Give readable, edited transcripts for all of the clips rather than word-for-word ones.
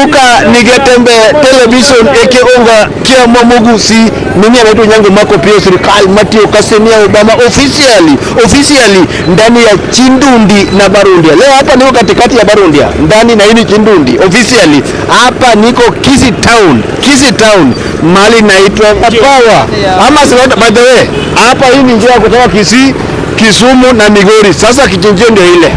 Kumbuka ni Getembe Television eke onga kia Momugusi. Mimi anaitwa Nyango Mako pia serikali Matio Kasemia Obama officially officially ndani ya Chindundi na Barundia. Leo hapa niko katikati ya Barundia ndani na hii Chindundi officially. Hapa niko Kisii Town, Kisii Town mali naitwa Power ama Silota. By the way, hapa hii ni njia ya kutoka Kisii, Kisumu na Migori. Sasa kichinjio ndio ile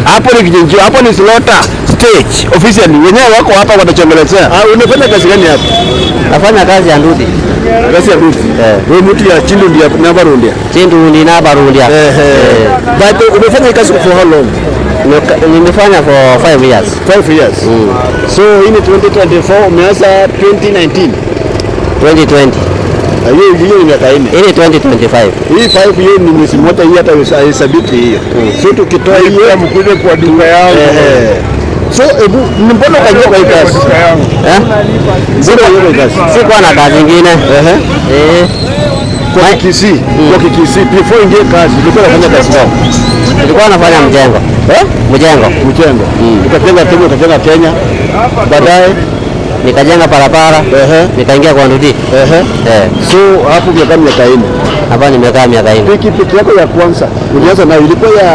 hapo ni kichinjio, hapo ni slaughter stage officially. Wenyewe wako hapa watachongelezea. Ah, unafanya kazi gani hapa? Nafanya kazi ya nduthi. Kazi ya nduthi. Eh. Wewe mtu ya Chindundi na Barundia. Chindundi na Barundia. Eh. But umefanya kazi for how long? Nimefanya for 5 years. 5 years. So hii ni 2024, umeanza 2019. 2020. Hiyo ni miaka 4. Hii ni 2025. Hii 5 hiyo ni mwezi mmoja, hii hata haihesabiki hiyo. So tukitoa hiyo mkuje kwa duka yangu. Eh. So hebu ni mbona ukaingia kwa hii kazi? Eh? Mbona ukaingia kwa hii kazi? Sikuwa na kazi ingine. Ehe. Eh. Kwa Kisii, kwa Kisii before ingie kazi, ulikuwa unafanya kazi gani? Nilikuwa nafanya mjengo. Eh? Mjengo. Mjengo. Ukajenga Kenya, ukajenga Kenya. Baadaye Nikajenga barabara. Ehe. Nikaingia kwa nduthi. Ehe. Eh. So hapo umekaa miaka 4. Hapa nimekaa miaka 4. Pikipiki yako ya kwanza ulianza nayo ilikuwa ya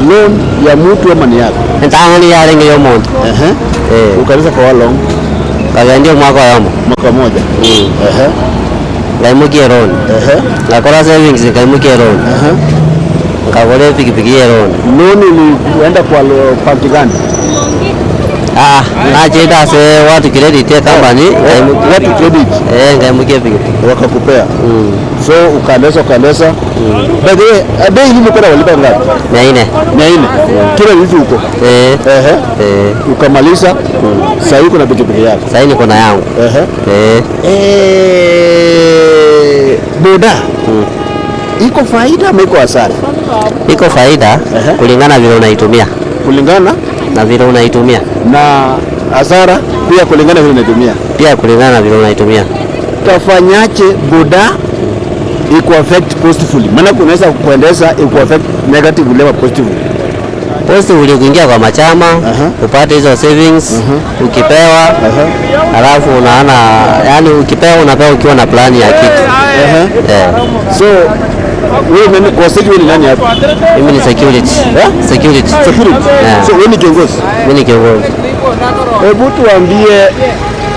loan ya mtu ama ni yako? Ntangani yarenge yo muntu. Ehe. Eh. Ukaanza kwa how long? Kagendia mwaka yomo. Mwaka moja. Ehe. Ngaimukie loan. Ehe. Ngakora savings ngaimukie loan. Ehe. Ngakora pikipiki ye loan. Loan ilienda kwa banki gani? Ah, nachenda se watu credit ya company. Watu credit. Eh, ngaimukie pikipiki. Wakakupea. So ukaendesha ukaendesha. By the way, bei hii ulikuwa unalipa ngapi? 400. 400. Kila hizi huko. Eh. Ehe. Eh. Ukamaliza. Sasa uko na pikipiki yako. Sasa niko na yangu. Ehe. Eh. Eh, boda. Iko faida ama iko hasara? Iko faida Ehe. kulingana vile unaitumia. Kulingana Na vile unaitumia. na hasara pia kulingana vile unaitumia. Pia kulingana na vile unaitumia. Tafanyaje boda iko affect positively? Maana kunaweza kuendesha iko affect negatively ama positively. Positively kuingia kwa machama, upate hizo savings, ukipewa, alafu unaona, yani ukipewa unapewa ukiwa na plani ya kitu. Eh. So wewe nani kwa stage, wewe ni nani hapa? Mimi ni security. Eh? Security. Security. Yeah. So wewe ni kiongozi. Mimi ni kiongozi. Hebu tuambie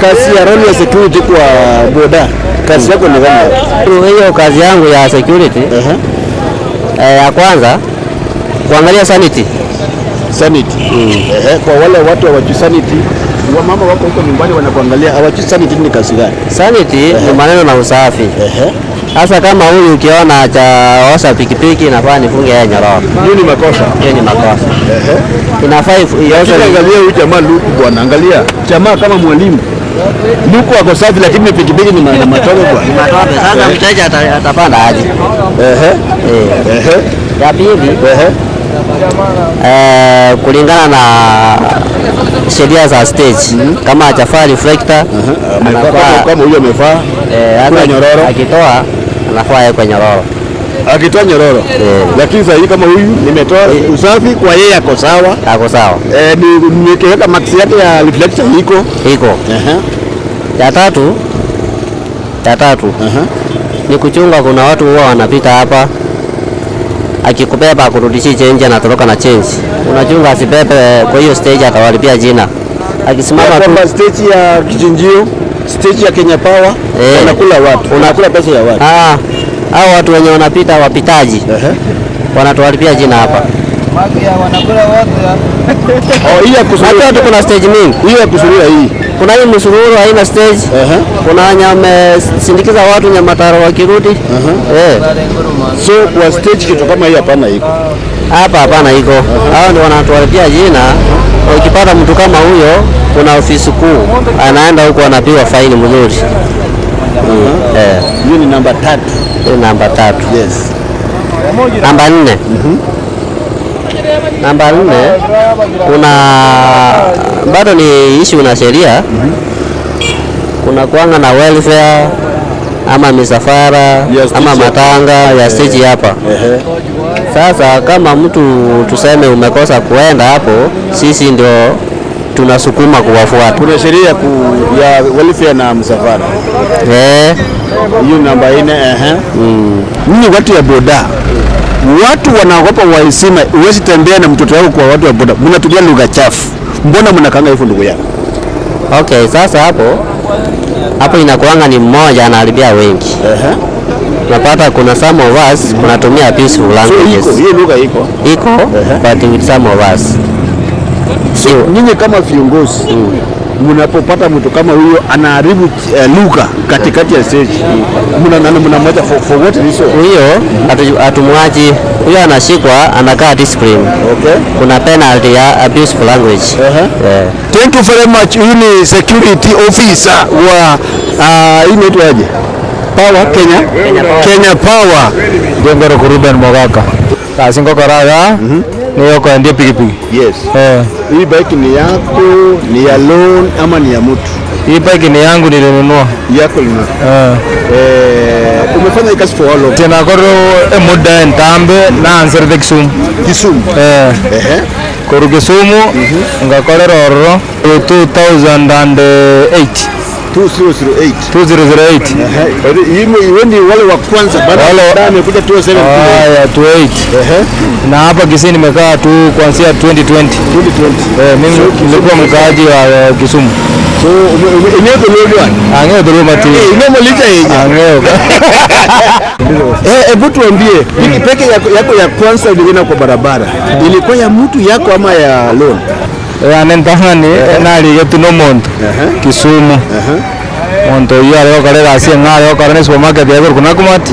kazi ya role ya security kwa boda. Kazi yako ni gani? Hiyo kazi yangu ya security, Ehe. Ya kwanza kuangalia sanity. Sanity. Ehe, kwa wale watu hawajui sanity, wamama wako huko nyumbani wanakuangalia, hawajui sanity ni kazi gani? Sanity ni maneno na usafi. Ehe. Sasa kama huyu ukiona cha osha pikipiki inafaa nifunge yeye nyororo. Hiyo ni makosa. Hiyo ni makosa. Ehe. Inafaa ioshe. Lakini angalia huyu jamaa luku bwana, angalia jamaa kama mwalimu. Luku ako safi lakini pikipiki ni matope bwana. Matope. Sasa mteja atapanda aje? Ehe. Eh. Ehe. Ya pili, Ehe. Kulingana na sheria za stage, kama hajavaa reflector, Amevaa kama huyu amevaa. Hata Kuna nyororo. Akitoa anafaa awekwe nyororo. Akitoa nyororo. Lakini sasa hii kama huyu nimetoa usafi kwa yeye ako sawa. Ako sawa. Nikiweka max yake ya reflector iko. Iko. Ehe. Ya tatu. Ya tatu. Ehe. Ni kuchunga, kuna watu huwa wanapita hapa, akikubeba akurudishie change, anatoroka na change. Unachunga asibebe kwa hiyo stage, atawalipia jina. Akisimama tu Kwamba stage ya kichinjio, stage ya Kenya Power, wanakula watu, wanakula pesa ya watu. Hao watu wenye wanapita wapitaji. Ehe. Wanatuharibia jina hapa. Oh, hii ya kusurura. Unajua tu kuna stage mingi. Hii ya kusurura hii. Kuna hii msururu haina stage. Ehe. Kuna wenye wamesindikiza watu Nyamataro wakirudi. Ehe. So kwa stage kitu kama hii hapana iko. Hapa hapana iko. Hao ndio wanatuharibia jina. Ukipata mtu kama huyo, kuna ofisi kuu, anaenda huko anapigwa faini mzuri. Hiyo ni namba 3. Hiyo ni namba 3. Yes. Namba 4. Namba 4 kuna bado ni issue na sheria. Kuna kuanga na welfare ama misafara Ya stage ama hapa. matanga ya stage hapa. Sasa kama mtu tuseme umekosa kuenda hapo, sisi ndio Tunasukuma kuwafuata. Kuna sheria ya welfare na msafara. Eh, Hiyo namba 4. Ehe. Nyinyi watu ya boda, watu wanaogopa wahesima. Huwezi tembea na mtoto wako kwa watu wa boda, mnatumia lugha chafu. Mbona mnakaanga hivyo ndugu yangu? Okay, sasa hapo hapo inakuanga ni mmoja anaharibia wengi. Unapata kuna some of us kunatumia peaceful So languages. iko hiyo lugha iko. Iko, but with some of us. So nyinyi kama viongozi mnapopata mtu kama huyo anaharibu lugha katikati ya stage, mnamwacha for what reason? Huyo hatumwachi, huyo anashikwa, anakaa discipline. Kuna penalty ya abusive language. Yeah. Thank you very much. Huyu ni security officer wa hii inaitwaje? Power Kenya, Kenya Power. Jengoro Ruben Mogaka. Kazi ngokoraga niyo kwendia pikipiki. Yes. Eh, Hii bike ni yako, ni ya loan ama ni ya mtu? Hii bike ni yangu, nilinunua. Yako lina. Eh, Eh, umefanya hii kazi for how long? Tena koro emuda entambe naanzirite Kisumu. Kisumu. Eh, Ehe. koru Kisumu ngakorera ororo 2008. 2008. 2008. Ehe. Wewe ni wale wa kwanza baada ya amekuja 2007. Haya, 28. Ehe. Na hapa Kisii nimekaa tu kuanzia 2020. 2020. Eh, mimi nilikuwa mkaaji wa Kisumu. So enyewe kulolwa. Ang'eyo dholuo matin. Eh, inamaliza yenye. Ang'eyo. Eh, hebu tuambie pikipiki yako ya kwanza uliona kwa barabara ilikuwa ya mtu yako ama ya loan? Ane ntang'ani narigeti na omonto Kisumu, omonto oyio are gokora egasi eng'ao, are gokora na esupermarket yaigoro Nakumatt,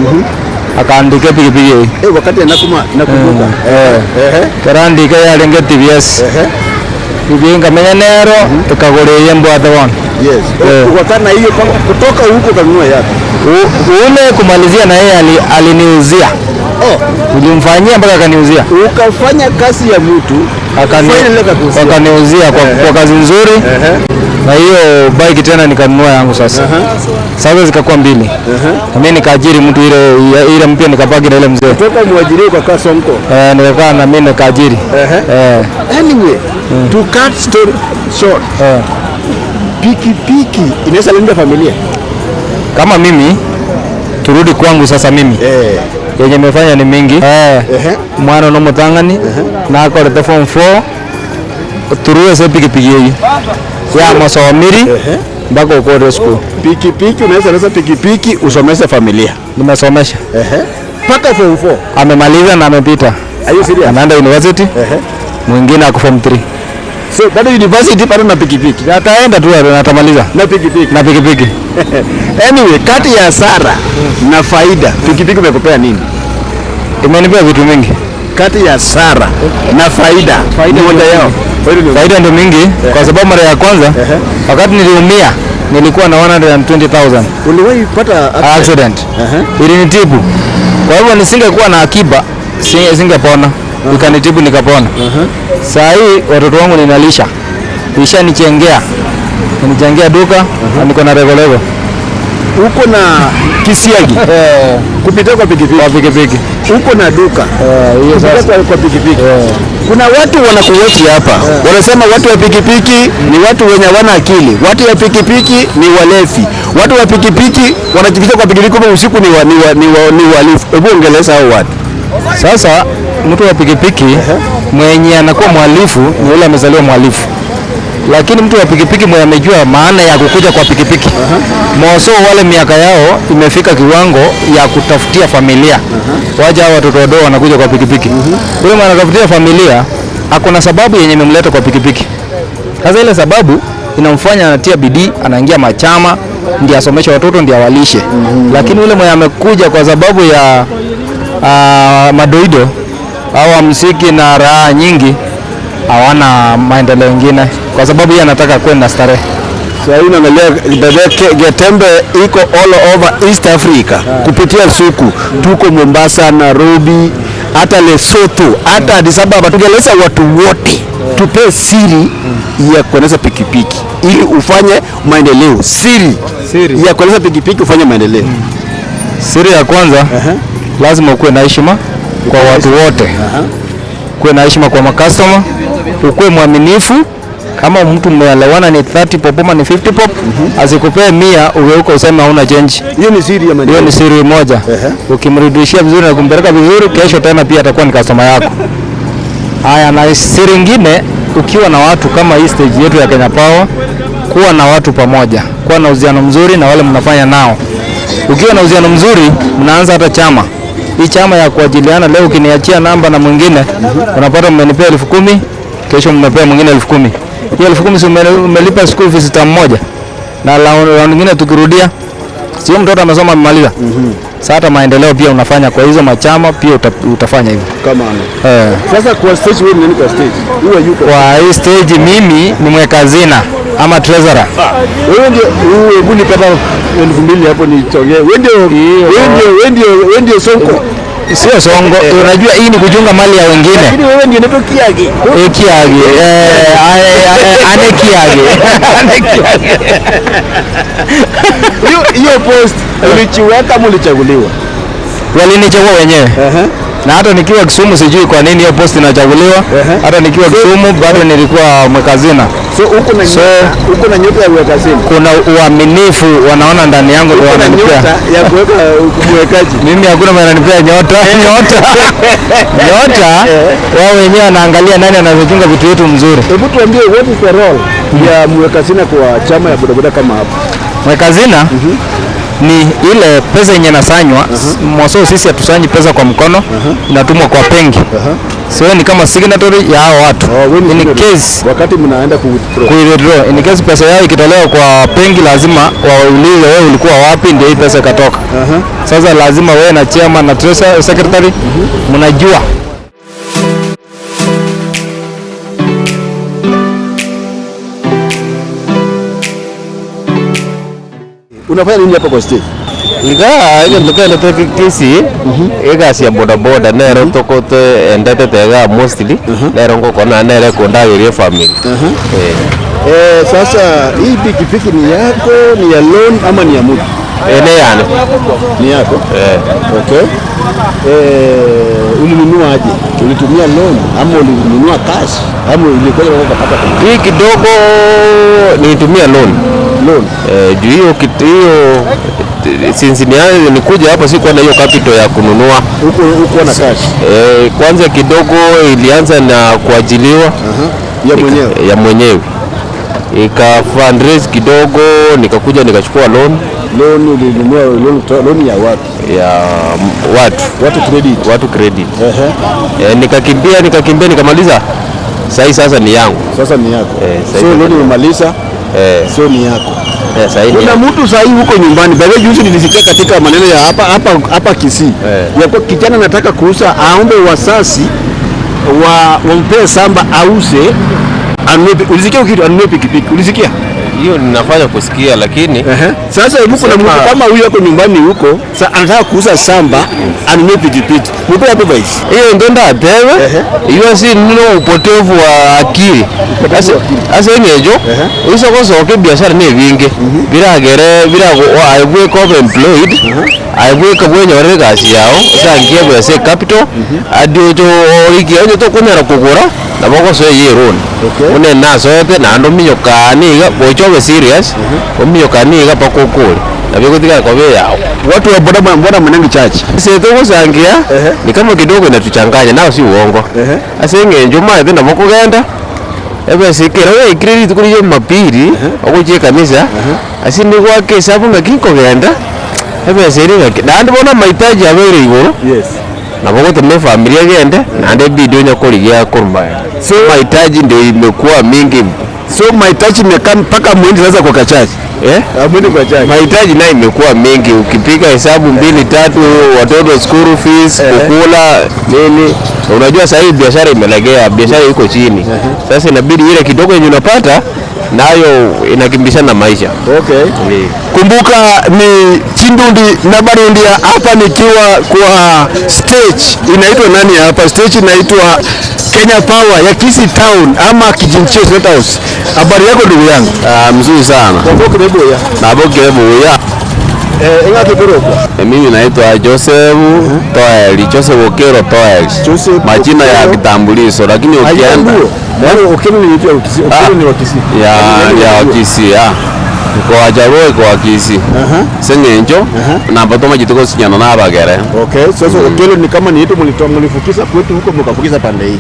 akandika epikipiki eyio. Eh, wakati anakuma nakumbuka. Eh, ekero andika yarenge TBS, pikipiki nkamenya nero ekagora eye mbwate bono. Yes. Eh. Ukakana na hiyo kutoka huko kanunua yako. Ule kumalizia na yeye aliniuzia. Oh, Nilimfanyia mpaka akaniuzia. Ukafanya kazi ya mtu finally akakuuzia. Akaniuzia kwa kazi nzuri. Na hiyo bike tena nikanunua yangu sasa. Sasa zikakuwa mbili. Na mimi nikaajiri mtu ile mpya, nikabaki na ile mzee. Kutoka mwajiri ukakaa Sonko. Eh, nikakaa na mimi nikaajiri. Eh, Anyway, to cut story short, pikipiki inaweza linda familia. Kama mimi turudi kwangu sasa mimi. Yenye imefanya ni mingi. Eh. Mwana no mutangani nakorete form 4 turuwe se pikipiki eyi ya masomiri mpaka ukore school. Pikipiki unaweza leza pikipiki usomeshe familia. Nimesomesha. Mpaka form 4. Amemaliza na amepita. Are you serious? Anaenda university. Mwingine ako form 3. So bado university bado na pikipiki. Ataenda tu atamaliza. Na pikipiki. Na pikipiki. Anyway, kati ya hasara na faida, pikipiki imekupea nini? Imenipea vitu mingi. Kati ya hasara na faida, moja yao. Faida ndio mingi kwa sababu mara ya kwanza wakati niliumia nilikuwa na 120,000. Uliwahi pata accident? Ilinitibu. Kwa hivyo nisingekuwa na akiba singepona. Ikanitibu nikapona. Saa hii watoto wangu ninalisha. Ishanichengea. Nilijengea duka na niko na regolego. Uko na kisiagi kupitia kwa pikipiki. Kwa pikipiki. Uko na duka Hiyo kupitia sasa. kwa pikipiki. Kuna watu wanakuwochi hapa wanasema watu wa pikipiki ni watu wenye hawana akili, watu wa pikipiki ni walevi, watu wa pikipiki wanajificha kwa pikipiki kumbe usiku ni wahalifu. Hebu ongeleza hao watu. Sasa mtu wa pikipiki mwenye anakuwa mhalifu ni yule amezaliwa mhalifu. Lakini mtu wa pikipiki mwenye amejua maana ya kukuja kwa pikipiki. Moso wale miaka yao imefika kiwango ya kutafutia familia. Waja hao watoto wadogo wanakuja kwa pikipiki. Yule mwenye anatafutia familia ako na sababu yenye imemleta kwa pikipiki. Sasa ile sababu inamfanya anatia bidii, anaingia machama, ndiye asomeshe watoto, ndiye awalishe. Lakini yule mwenye amekuja kwa sababu ya madoido au msiki na raha nyingi, hawana maendeleo mengine kwa sababu yeye anataka kwenda starehe. Sasa hivi naangalia Getembe iko all over East Africa kupitia suku. Tuko Mombasa, Nairobi, hata Lesotho, hata Addis Ababa. Tungeleza watu wote tupe siri ya kuendesha pikipiki ili ufanye maendeleo. Siri ya kuendesha pikipiki ufanye maendeleo. Siri ya kwanza, lazima ukuwe na heshima kwa watu wote, ukuwe na heshima kwa makastoma, ukuwe mwaminifu Kama mtu mmeelewana ni 30 bob ama ni 50 bob, asikupee 100 ugeuka useme hauna change. Hiyo ni siri ya Hiyo maendeleo. ni siri moja. Ukimrudishia vizuri na kumpeleka vizuri, kesho tena pia atakuwa ni customer yako. Haya, na siri ingine, ukiwa na watu kama hii stage yetu ya Kenya Power, kuwa na watu pamoja, kuwa na uhusiano mzuri na wale mnafanya nao. Ukiwa na uhusiano mzuri, mnaanza hata chama. Hii chama ya kuajiliana, leo ukiniachia namba na mwingine, unapata mmenipea 10,000, kesho mmepea mwingine 10,000. Hiyo 10,000 si umelipa school fees term moja, na round nyingine tukirudia, sio mtoto amesoma amemaliza. Sasa hata maendeleo pia unafanya kwa hizo machama pia utafanya hivyo. Kama Eh. Sasa kwa stage wewe ni nani kwa stage? Uwe yuko. Kwa hii stage mimi ni mweka hazina ama treasurer. Wewe ndio wewe, hebu nipata 2,000 hapo nichongee. Wewe ndio Sonko. Sio Songo, unajua hii ni kuchunga mali ya wengine. Lakini wewe ndio unaitwa Kiage. Eh, Kiage. Eh, ane Kiage. Ane Kiage. Hiyo post ulichiweka ama ulichaguliwa? Walinichagua wenyewe. Na hata nikiwa Kisumu sijui kwa nini hiyo post inachaguliwa. Hata nikiwa Kisumu bado nilikuwa mweka hazina. So uko na nyota, uko na nyota ya kuweka hazina. Kuna uaminifu wanaona ndani yangu ndio Uko na wananipea. nyota ya kuweka mwekaji. Mimi hakuna mwenye ananipea nyota. Nyota. Wao wenyewe wanaangalia nani anavyochunga vitu yetu mzuri. Hebu tuambie, what is the role ya mweka hazina kwa chama ya bodaboda kama hapa? Mweka hazina ni ile pesa yenye nasanywa. Mwaso sisi hatusanyi pesa kwa mkono, inatumwa kwa benki. So ni kama signatory ya hao watu. Oh, wewe ni In signatory. case Wakati mnaenda ku withdraw. ku withdraw, in case pesa yao ikitolewa kwa benki lazima waulize wewe ulikuwa wapi ndio hii pesa ikatoka. Sasa lazima wewe na chairman na treasurer secretary mnajua. Unafanya nini hapa kwa stage? Iga ile ndio ile kesi egasi ya bodaboda nero tokote endete tega mostly nero ngokona nere kundagirie family. Eh. Eh, sasa hii pikipiki ni yako, ni ya loan ama ni ya mtu? Ene yani. Ni yako? Eh. Okay. Eh, ulinunua aje? Ulitumia loan ama ulinunua cash ama ilikuwa ukapata kwa Hii kidogo nilitumia loan. loan? Eh, juu hiyo kitu hiyo since nianze nikuja hapa sikuwa na hiyo capital ya kununua. Huko na cash. Eh, kwanza kidogo ilianza na kuajiliwa Ya mwenyewe. Ya mwenyewe. Ika fundraise kidogo nikakuja nikachukua loan. Loan ulinunua loan ya wapi? Ya watu. Watu credit. Watu credit. Nikakimbia nikamaliza. Sahi sasa ni yangu. Sasa ni yako. Sahi So ni loan yangu. umemaliza. So ni yako. Sahi ni Kuna yangu. mtu sahi huko nyumbani, by the way juzi nilisikia katika maneno ya hapa hapa hapa Kisii. Ya kwa kijana anataka kuuza, aombe wasasi wampee samba ause anunue. Ulisikia kitu anunue pikipiki? Ulisikia? Hiyo ninafanya kusikia lakini Sasa hebu kuna mtu kama huyu yuko nyumbani huko, sasa anataka kuuza samba anunue pikipiki. Mpe hapo advice. Hiyo ndo ndatewe. Hiyo si nino upotevu wa akili. Asa engejo isokosoke biashara ni bingi biragere birago aibweka obe employed aibweka bwenyorere gasi yao osangie bwese capital adi ocho orikia onye tokunyara kugura nabo gosoe ye loan une nasoete naende ominyokaa niga gocha obe serious ominyokaa niga mpaka okore nabo egotigara koba eyao. Watu wa boda mbona mnangi church? Sisi tugusangia ni kama kidogo inatuchanganya nao si uongo. Ase eng'encho maete nabo kogenda ebesikera weikire rituko ria Jumapili ogochia ekanisa ase nigwaka esabu ng'aki nkogenda ebesa ere ng'aki naende bono amahitaji abeire igoro. Nabo gotema efamilia egende naende ebidi onya korigia korwa So mahitaji ndio imekuwa mingi. So mahitaji imekaa mpaka mwendi sasa kwa kachachi. Eh? Mwendi kwa chachi. Mahitaji nayo imekuwa mingi, ukipiga hesabu 2 3, watoto school fees, kukula nini. Unajua sasa hii biashara imelegea, biashara iko chini. Sasa inabidi ile kidogo yenye unapata nayo inakimbishana na maisha. Okay. Kumbuka ni Chindundi na Barundia hapa nikiwa kwa stage inaitwa nani hapa? Stage inaitwa Kenya Power ya Kisii Town ama Kijinchio State House. Habari yako ndugu yangu? Mzuri sana. Nabokire buya. Nabokire buya. Ingaki kurokwa. Mimi naitwa Joseph Toeli, Joseph Okero Toeli. Joseph Majina ya Okero. kitambulisho, lakini ukienda Yaani Okero ni mtu wa Kisii. Okero ni wa Kisii. ya ya Kisii ya kwa Wajaluo kwa Kisii seng'encho namba tomachete gosinyana na abagere. Okay, sasa Okero ni kama ni yetu mlitoa mlifukiza kwetu huko mkafukiza pande hii.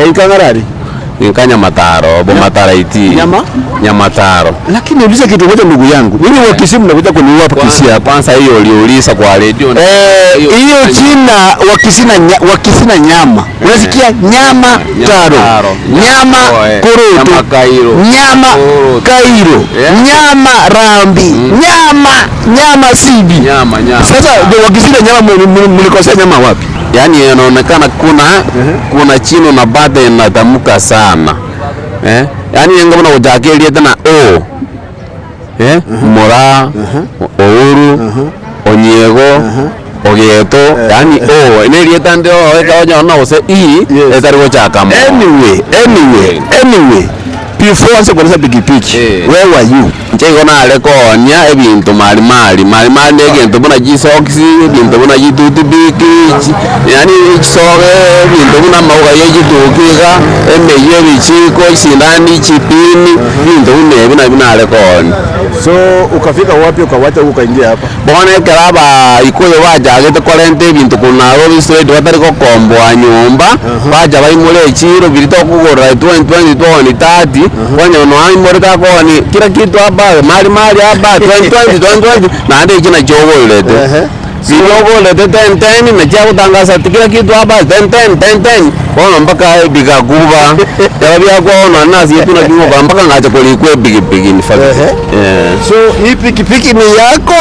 Inkangarari. Nka Nyamataro bomataraiti. Nyama? Nyamataro. Lakini niulize kitu moja ndugu yangu. Mimi wa Kisii mnakuja kuniua hapa Kisii hapa. Kwanza hiyo uliuliza kwa redio. Hiyo jina Wakisii na nyama. Unasikia nyama taro, nyama koroto, Nyama Kairo. nyama Koroto. Kairo, nyama rambi, nyama sibi. Nyama nyama. Sasa ndio Wakisii na nyama mlikosea nyama wapi? Yaani inaonekana kuna chino na bade inatamka sana. Yaani ngomna ujakelie tena o. Mora, Ouru, Onyiego, Ogieto, yaani o inerieta ndio ekaonya ona ose i etari gochaka mo. Anyway, before anze kuendesha pikipiki, where were you? Nchaigo nare koonia ebinto mali mali mali mali na egento buna chisocks, ebinto buna chitoothpick, yaani chisoge ebinto buna amauga ya echituki iga, emeyio, ebichiko, chisindani, chipini, ebinto buna ebi nabio nare koonia. So ukafika wapi ukawacha huko ukaingia hapa? Bono ekero aba ikuyu bachagete korenta ebinto korwa Nairobi straight batari gokomboa nyomba, bacha baimore echiro biri tokogorera 2020 2030, kwanya noaimorete akogani kila kitu hapa mali mali hapa 2020 2020 naende echi nachio ogorerete. Sio ogorerete 10 10 nachia gotangaza ati kila kitu hapa 10 10 10 10 bono mpaka bikakuba yaba biakwao nasi yetu naking'oka mpaka ng'acha korikwa ebigibigi in fact. So hii pikipiki ni yako,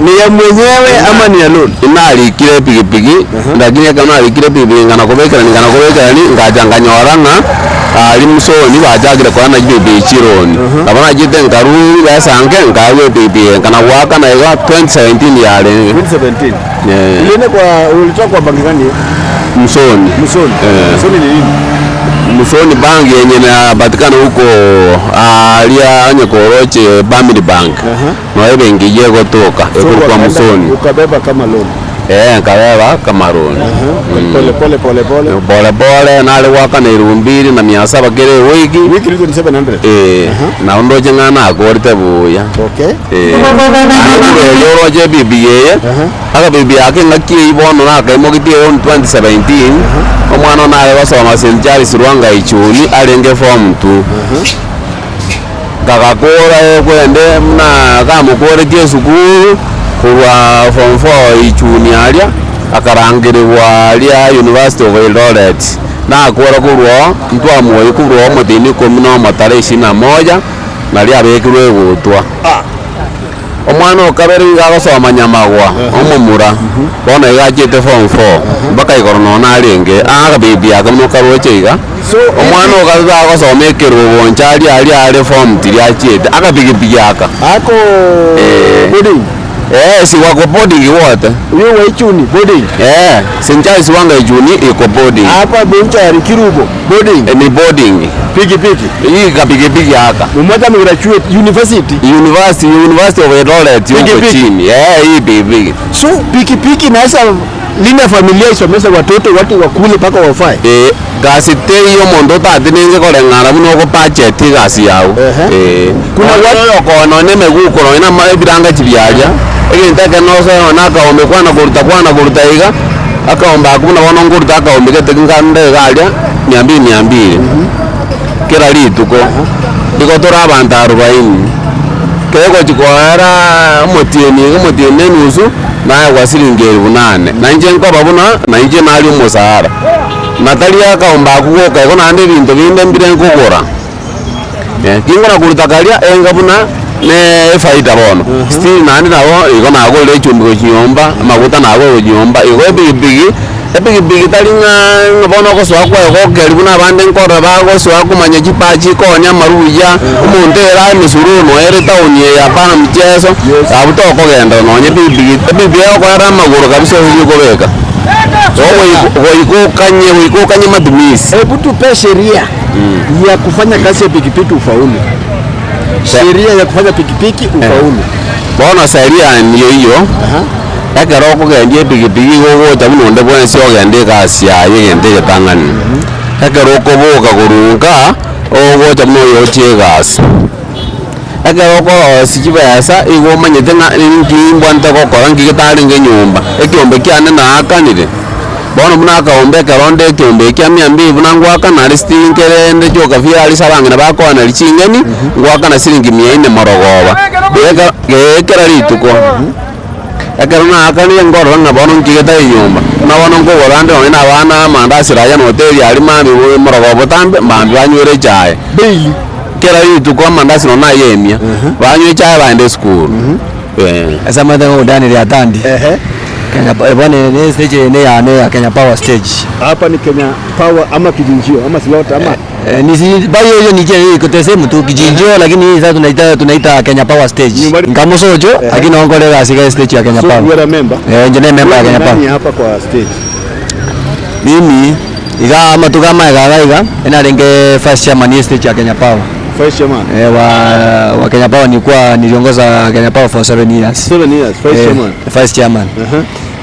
ni ya mwenyewe ama ni ya loan? Inarikire pikipiki, lakini ekero narikire pikipiki ngana kobekerani ngana kobekerani ngacha nkanyora ng'a ari musoni bachakire koana chipikipiki chironi nabo nachete nkaru besanke nkarwa epikipiki nkana gwakana iga 2017 yarenge. 2017. Ulienda kwa ulitoka kwa banki gani? Musoni. Musoni. Musoni ni nini? Musoni bank yenye inapatikana huko aria Nyakoroche Family Bank. No ebenki yegotoka So ekorwa Musoni. Ukabeba kama loan. Nkabeba kama loan. Pole pole pole pole. Pole pole nare gwakana 2700 kere wiki. Wiki ni 700. Na ondoche ng'a nakorete buya. Okay. Oroche bibi yeye. Aka bibi yake ng'aki bono nakaimogitie on 2017. Omwana nare gosoma St. Charles Rwanga Ichuni arenge form 2. Gagakora ekwende muna kamukoretie esukuru korwa form 4 Ichuni aria akarangiriwa aria University of Eldoret. Nakora korwa ntwamoi korwa omotini 11 tarehe 21 naria abekirwe egotwa. Omwana okabere iga agosoma Nyamagwa omomura bono iga achete form 4 mpaka igoro nonya arenge akabibi aka buna okaroche iga. So omwana okabe agosoma ekerogo ncha aria aria are form 3 achete akapigipigi aka Ako boarding. Si wako boarding wote. Huyo wa Ichuni boarding. St. Charles Wanga Ichuni iko boarding. Hapa Bonchari Kirubo boarding. Ni boarding. Pikipiki. Hii kapikipiki haka. Mmoja amegraduate university. University of Eldoret huko Pikipiki. chini. Hii pikipiki. So pikipiki inaweza linda familia, isomeshe watoto, watu wakule mpaka wafae. Gasi te iyo mondo tate ninge koreng'ana buna okobudget egasi yago. Kuna Kuna watu okono nemeguko nonya na ebiranga chibiaria egento eke nosoe nonya akaombe kwana koruta iga akaombe ako buna bono nkoruta akaombe gete nkande iga aria 200 200 kera rituko igo tore abanto arobaini kegochi koera omotieni iga omotieni enusu naye siringi 8,000 na inche nkoba buna na inche nari omosara natari akaombe ako goka igo naende ebinto binde mbire nkogora. Kingora kuruta karia enga buna ne faida bono still naende nabo igo nagorire echumbi gochinyomba amaguta nagorire gochinyomba igo ebigibigi tari ng'a bono ogosoa kwaye gokeri buna abande nkorora bagosoa komanya chipachi konya amaruya omonto era emesururu noyo ere town eye hapana mchezo abwo tokogenda nonye ebigibigi ebigibigi egokoera amagoro kabisa oria okobeka. Goikukanye matumizi. Hebu tupe sheria ya kufanya kazi ya pikipiki ufaulu. Sheria ya kufanya pikipiki ufaulu. Bono seria niyo iyo ekero okogendia epikipiki gogocha buna onde bwensi ogenda egasi yaye egento egetang'ani. Ekero okoboka korunga ogocha buna oyo ochia egasi. Ekero okorosia chibesa igo omanyete ng'a ninki mbwante gokora nki getarenge enyomba. Ekiombe kiane naakanire. Bono buna akaombe ekero onde ekiombe ekia mia mbili buna ngwakana aria stinkerende chioka aria ase abang'ina bakoaneri ching'eni ngwakana siringi mia nne morogoba. Ekero rituko. Ekero naakanire nkorora ng'a bono nki getari enyomba. Buna bono nkogora ande nonye na abana amandasi raya na hoteli aria mambia morogoba botambe mambia banywere echae. Kera rituko amandasi nonye naye emia banywa echae baende esukuru. Ase amaete ngodanire atandi. Kenya bwana ni stage ni ya ne ya Kenya Power stage. Hapa ni Kenya Power ama kijinjio ama slot ama ni si bayo hiyo ni je iko sehemu tu kijinjio, lakini hii sasa tunaita Kenya Power stage. Ngamusojo lakini onkolera asika stage ya Kenya Power. So you are a member? Njene member ya Kenya Power. Nani hapa kwa stage? Mimi iga amatuka maiga iga ena renge first chairman ya stage ya Kenya Power. First chairman. Wa Kenya Power nilikuwa niliongoza Kenya Power for 7 years. 7 years first chairman. First chairman.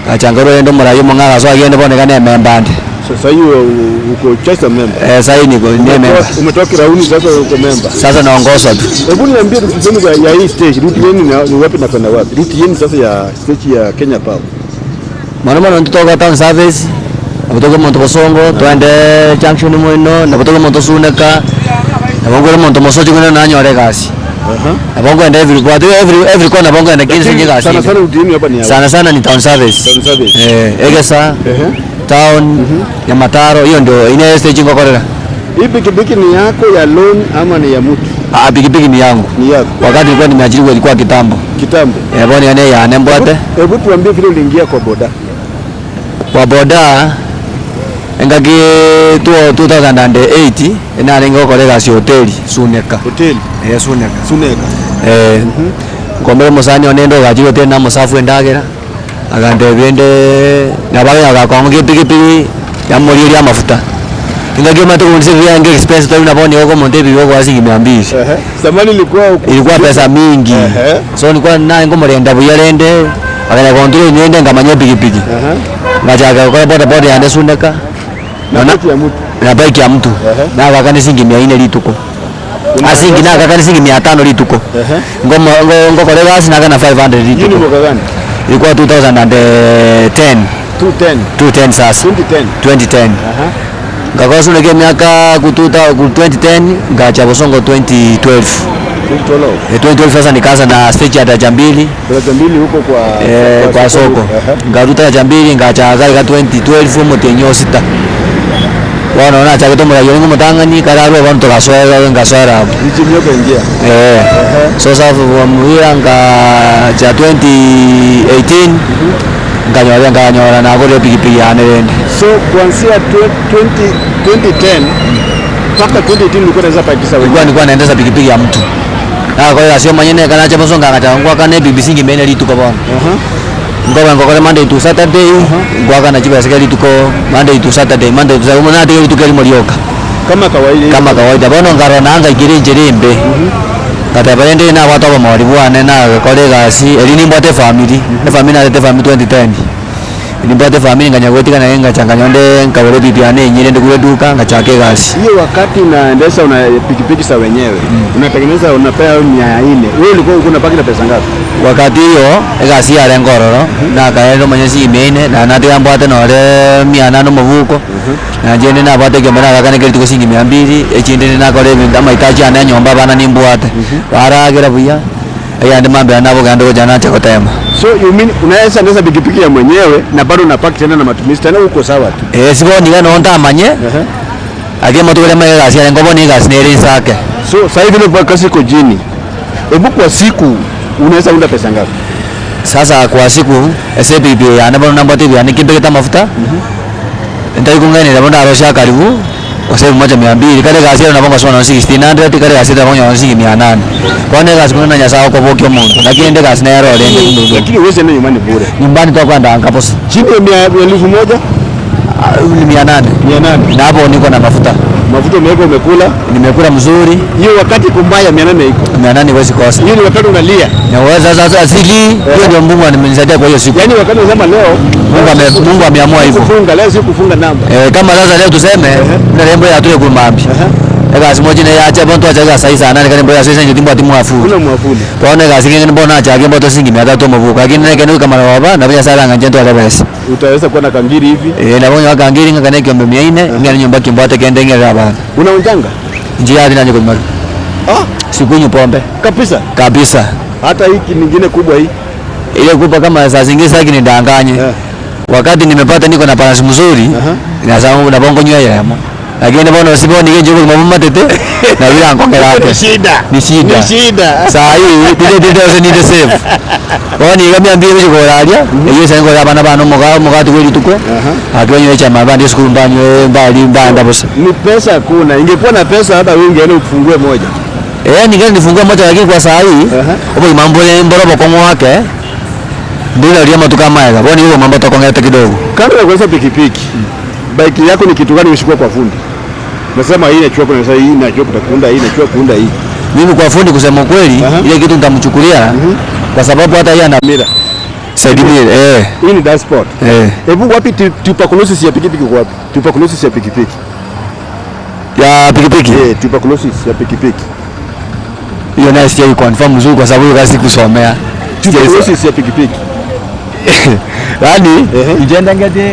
Kachangoro endo murayo mong'ara so agende bonekane member ande. So sasa hiyo uko just a member. Sasa hivi niko ni member. Umetoka rauni sasa uko member. Sasa naongoza tu. Hebu niambie route yenu ya hii stage, route yenu ni wapi na kwenda wapi? Route yenu sasa ya stage ya Kenya Power. Mwana mwana tutoka town service, nabutoka Monto Bosongo, twende junction mwino, nabutoka Monto Suneka. Nabongo Monto Mosocho kuna nanyore gasi. Nabongo ende every every corner nabongo ende kinsi gasi. Sana sana route yenu hapa ni sana sana ni town service. Town service. Egesa. Town ya Mataro hiyo ndio ine stage ngokorera. Hii pikipiki ni yako ya loan ama ni ya mtu? Pikipiki ni yangu. Ni yako. Wakati nilikuwa nimeajiriwa ilikuwa kitambo. Kitambo. Bwana yane ya nembwate. Hebu tuambie vile uliingia kwa boda. Kwa boda engaki 2008 ena ngokorera si hoteli Suneka. Hoteli. Suneka. Suneka. Ngombe musani onendo gajiro hoteli na musafu endagera. Agande bende nabaga agakonga pikipiki ya muri ya mafuta. Ingagio matu kunse vyange expense tu naboni huko Montebi huko asi 200. Zamani ilikuwa pesa mingi. So nilikuwa naye ngomorenda buyarende akanya control niende ngamanye pikipiki. Ngajaga kwa boda boda yande Suneka. Na bike ya mtu. Na akakani singi 400 lituko. Asingi na akakani singi 500 lituko. Ngomo ngokorega asina na 500 lituko. Ni mwaka gani? Ilikuwa 2010. 2010 sasa. 2010. Ngakosa nige miaka kututa 2010 ngacha Bosongo 2012. 2012 sasa nikaanza na stage ya daraja mbili. Daraja mbili huko kwa soko. Ngaruta daraja mbili ngacha gari 2012 mutenyo sita. Wana na cha kutomola yongo mutangani kararo abantu kaswera ngaswera. Nichimyoka ingia. So sasa muira ngacha 2018 nganyora na kule pikipiki yanerende. So kuanzia 2010 mpaka 2018 ulikuwa unaweza pakisa wewe. Nilikuwa naendesha pikipiki ya mtu. Na kwa hiyo sio mwenyewe kana cha Bosongo akatangua kana BBC ngimene lituko bwana. Ngoba ngokore Monday to Saturday, ngwaka na chiba sekali tuko Monday to Saturday, Monday to Saturday, na tege tuko molioka. Kama kawaida. Kama kawaida bono ngarona anga ikirenjerembe. Katabarende na watu wa mawaribu na kolega si elini mbate family, na family na family 2010. Nimbate family nganyagwetika na yenga changanyonde nkawole bibi ane nyire ndikule duka ngachake gasi. Hiyo wakati unaendesha una pikipiki za wenyewe, unatengeneza unapea 400. Wewe ulikuwa unapaki na pesa ngapi? Wakati hiyo egasi ya ngororo na kaendo manyesi imene na nati ambate no re 800 muvuko. Na jende na bate kemera kana kiri tuko singi 200 echinde na kore amaitaji ane nyomba bana nimbwate. Baragera buya. Ayande mambe anabo gando jana cha kutema. So you mean unaweza endesha pikipiki ya mwenyewe na bado unapaki tena na matumizi tena uko sawa tu. Siko ni gano ntamanye. Ake moto kule maye gasi ngobo ni gasi neri sake. So sasa hivi kwa kasi iko jini. Hebu kwa siku unaweza unda pesa ngapi? Sasa kwa siku SPP ya nabo namba TV ya nikimbeketa mafuta. Ndio kungene nabo ndarosha karibu kwa sababu moja 200 kale gasi na bongo sona 1600 kale gasi na bongo 800. Kwa nini gasi kuna nyasa kwa bokyo muntu lakini ndio gasi na yaro lende lakini uweze ndio nyumbani bure. Nyumbani kwa kwenda angapo chini ya 1000. Ni 800. 800. Na hapo niko na mafuta. Mafuta umeweka, umekula. Nimekula mzuri. Hiyo wakati kumbaya 800 iko. 800 huwezi kosa. Hiyo ni wakati unalia. Na uweza sasa asili hiyo ndio Mungu amenisaidia kwa hiyo siku. Yaani wakati unasema leo Mungu ameamua hivyo. Kufunga leo si kufunga namba. Kama sasa leo tuseme na lembo ya tuye kumambi. Ega simoji ne yacha bantu achaga saisa nane kani mboya saisa ndio timu afu. Kuna mwafuli. Kwaone gasi ngene mbona achage mboto singi mia tatu mavuka. Lakini neke nuka mara waba na bila sala nganje ndo alabesi. Utaweza kuwa na kangiri hivi. Na bonyo kangiri ngane kiombe 400 ngane nyumba kimbote kende ngere bana. Unaonjanga? Njia hadi nani kwa Ah, sikunywi pombe. Kabisa. Kabisa. Hata hiki nyingine kubwa hii. Ile kubwa kama saa zingine sasa nidanganye. Wakati nimepata niko na balance mzuri, na sababu na bongo nywa yamo. Lakini mbona usiponi nige njugu mama tete na bila ngongera yake. Ni shida. Ni shida. Ni shida. Saa hii tete tete ni the save. Kwa ni kama mbili hizo kolalia, hiyo sasa ngoja bana bana moga tu kweli tukwe. Akiwa chama bandi siku mbanywe mbali mbanda bosa. Ni pesa kuna. Ingekuwa na pesa hata wewe ungeenda ufungue moja. Ningeni nifungue moja lakini kwa saa hii hapo mambo mbora kwa wake. Ndio ndio matuka maya. Kwa ni hiyo mambo tokongeta kidogo. Kando ya kuweza pikipiki. Bike yako ni kitu gani umeshukua kwa fundi? Nasema hii inachukua kuna sasa hii inachukua kuunda hii inachukua kuunda hii. Mimi kwa fundi kusema kweli ile kitu nitamchukulia kwa sababu hata yeye ana mira. Side mirror Hii ni dashboard. Hebu wapi tuberculosis ya pikipiki kwa wapi? Tuberculosis ya pikipiki. Ya pikipiki? Tuberculosis ya pikipiki. Hiyo nayo sijai confirm mzuri kwa sababu hiyo kazi kusomea. Tuberculosis ya pikipiki. Yaani ijenda ngate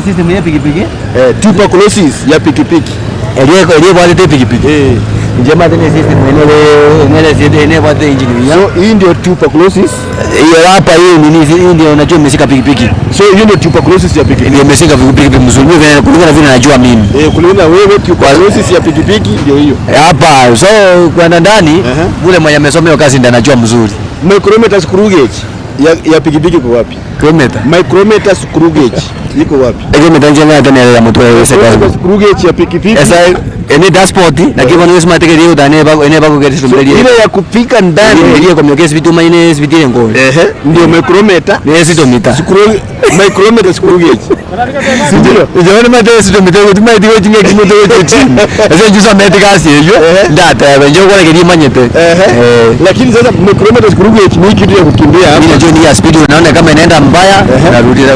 system ya pikipiki? Tuberculosis ya pikipiki. Eliye bwate pikipiki. Njema tena system enele enele bwate engineer. So hii ndio tuberculosis. Hiyo hapa hii nini hii ndio unajua imeshika pikipiki. So hiyo ndio tuberculosis ya pikipiki. Ndio imeshika pikipiki mzuri vile kulingana vile najua mimi. Kulingana wewe tuberculosis ya pikipiki ndio hiyo. Hapa so kwa ndani ule mwenye amesomea kazi ndiye anajua mzuri. Micrometer screw gauge ya pikipiki iko wapi? Kilometer. Micrometer screw gauge iko wapi? Kilometer njema tena ya mtu wewe sasa. Screw gauge ya pikipiki. Sasa ene dashboard na kibo ni smart ke rio dane bako ene bako ke so, ile ya kupika ndani ile kwa myoke sibitu maine sibitire ngole ndio micrometer ni sitomita screw micrometer screw gauge ndio ndio mate sitomita ko tumai diwe tinge kimoto ko chini sasa jusa mete kasi hiyo ndata benjo kwa ke manyete lakini sasa micrometer screw gauge ni kitu ya kukimbia hapa. Mimi najua ni ya speed, unaona kama inaenda mbaya narudi.